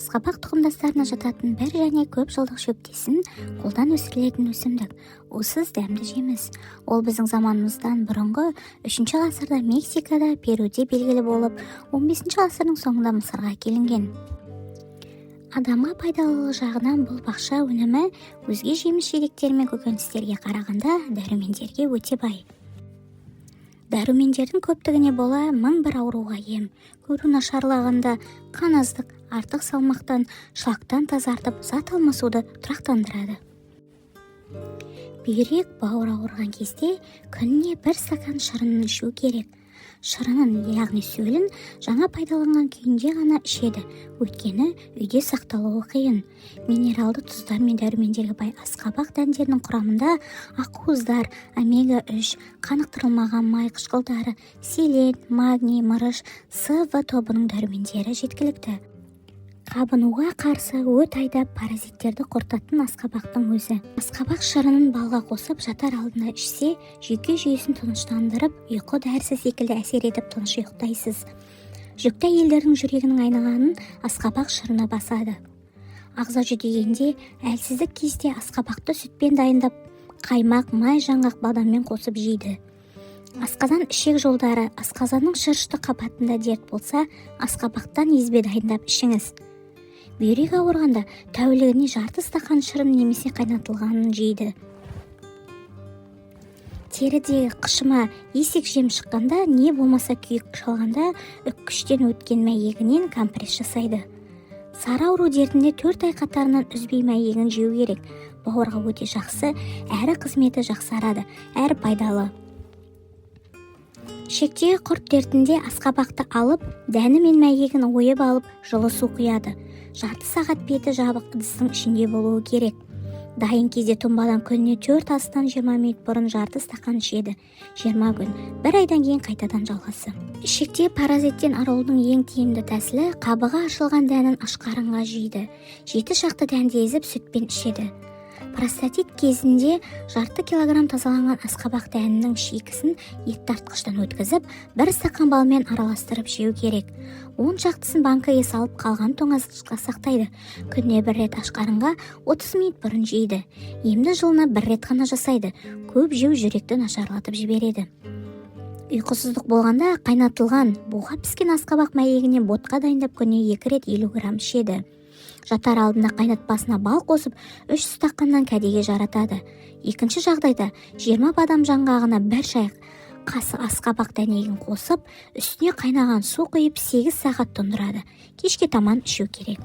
Асқабақ тұқымдастарына жататын бір және көп жылдық шөптесін, қолдан өсірілетін өсімдік. Уысыз дәмді жеміс. Ол біздің заманымыздан бұрынғы 3 ғасырда Мексикада, Перуде белгілі болып, 15 ғасырдың соңында Мысырға әкелінген. Адамға пайдалылығы жағынан бұл бақша өнімі өзге жеміс-жидектер мен көкөністерге қарағанда дәрумендерге өте бай. Дәрумендердің көптігіне бола мың бір ауруға ем. Көру нашарлағанда, қан аздық, артық салмақтан, шлактан тазартып, зат алмасуды тұрақтандырады. Бүйрек, бауыр ауырған кезде күніне бір стакан шырынын ішу керек. Шырынын, яғни сөлін жаңа пайдаланған күйінде ғана ішеді, өйткені үйде сақталуы қиын. Минералды тұздар мен дәрумендерге бай асқабақ дәндерінің құрамында ақуыздар, омега-3, қанықтырылмаған май қышқылдары, селен, магний, мырыш, С, В тобының дәрумендері жеткілікті. Қабынуға қарсы, өт айдап, паразиттерді құртатын асқабақтың өзі. Асқабақ шырынын балға қосып жатар алдында ішсе, жүйке жүйесін тыныштандырып, ұйқы дәрісі секілді әсер етіп, тыныш ұйықтайсыз. Жүкті әйелдердің жүрегінің айнығанын асқабақ шырыны басады. Ағза жүдегенде, әлсіздік кезде асқабақты сүтпен дайындап, қаймақ, май, жаңғақ, бадаммен қосып жейді. Асқазан, ішек жолдары, асқазанның шырышты қабатында дерт болса, асқабақтан езбе дайындап ішіңіз. Бүйрек ауырғанда тәулігіне жарты стақан шырын немесе қайнатылғанын жейді. Терідегі қышыма, есек жем шыққанда, не болмаса күйік шалғанда үккіштен өткен мәйегінен компресс жасайды. Сары ауру дертінде 4 ай қатарынан үзбей мәйегін жеу керек. Бауырға өте жақсы, әрі қызметі жақсарады, әрі пайдалы. Ішектегі құрт дертінде асқабақты алып, дәні мен мәйегін ойып алып, жылы су құяды. Жарты сағат беті жабық ыдыстың ішінде болуы керек. Дайын кезде тұнбадан күніне төрт астан 20 минут бұрын жарты стақан ішеді. 20 күн, бір айдан кейін қайтадан жалғасы. Ішекте паразиттен арылудың ең тиімді тәсілі: қабығы ашылған дәнін ашқарынға жейді. Жеті шақты дәнді езіп, сүтпен ішеді. Простатит кезінде жарты килограмм тазаланған асқабақ дәнінің шикісін ет тартқыштан өткізіп, бір стақан балмен араластырып жеу керек. 10 шақтысын банкіге салып, қалған тоңазытқышқа сақтайды. Күніне бір рет ашқарынға 30 минут бұрын жейді. Емді жылына бір рет қана жасайды. Көп жеу жүректі нашарлатып жібереді. Ұйқысыздық болғанда қайнатылған, буға піскен асқабақ мәйегінен ботқа дайындап, күніне екі рет 50 грамм ішеді. Жатар алдында қайнатпасына бал қосып, 3 стақаннан кәдеге жаратады. Екінші жағдайда 20 бадам жаңғағына бір шай қасық асқабақ дәнегін қосып, үстіне қайнаған су құйып, 8 сағат тұндырады. Кешке таман ішу керек.